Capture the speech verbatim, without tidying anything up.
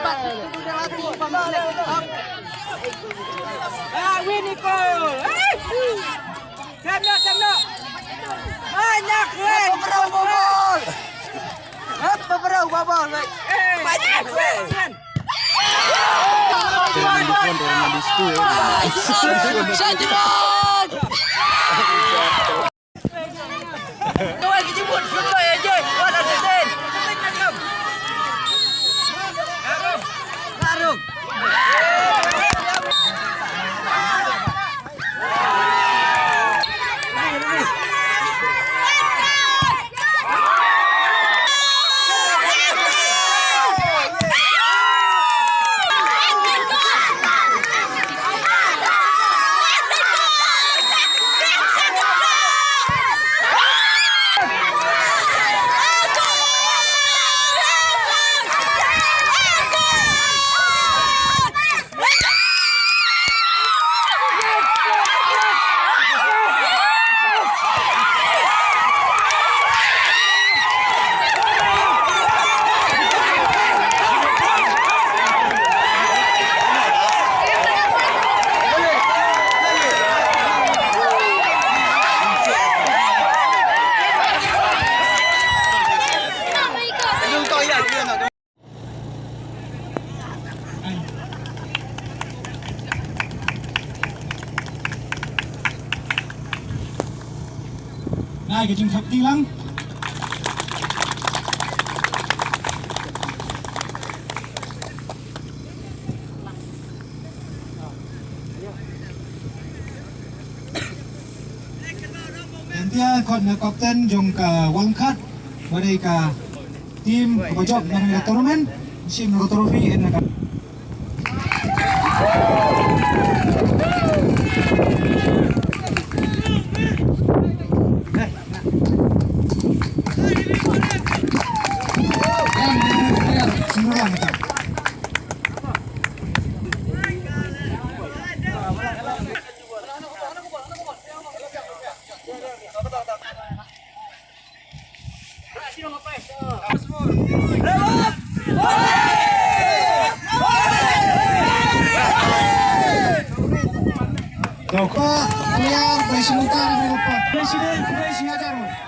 Ah, Winiko. Semno, semno. Banyak, weh. Hep, beberapa bobol. Hep, beberapa bobol, weh. Banyak, weh. Shot, shot. Nai ka jingthap ti lang. Entia khot na kapten jong ka Wangkhat, ba dei ka team kaba jop na ka tournament, shim na ka trophy en na ka. Doktor, player, President, President, President.